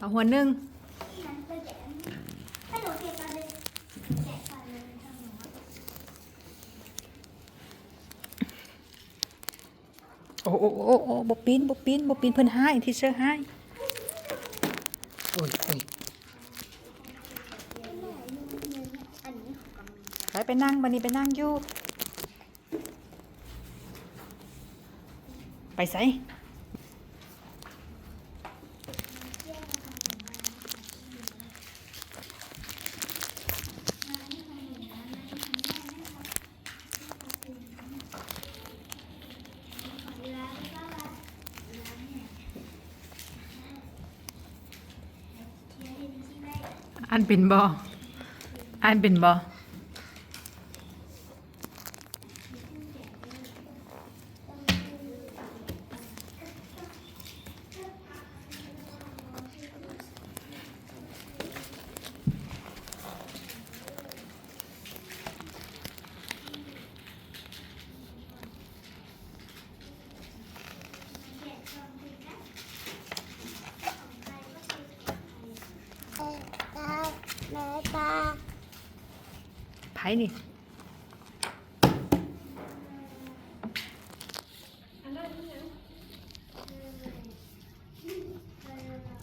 ເອົາຫົວໜຶ່ງ. ໂອ້ ໂອ້ ໂອ້ ໂອ້ ບໍ່ປີນ ບໍ່ປີນ ບໍ່ປີນ ເພິ່ນຮ້າຍ ທີເຊີຮ້າຍ. ໂອ້ຍ ໂອ້ຍ ໄປ ໄປນັ່ງ ບາດນີ້ໄປນັ່ງຢູ່. ໄປໃສ? ອ່ານເປັນບໍ່? ອ່ານເປັນບໍ່? ໃຜນີ້?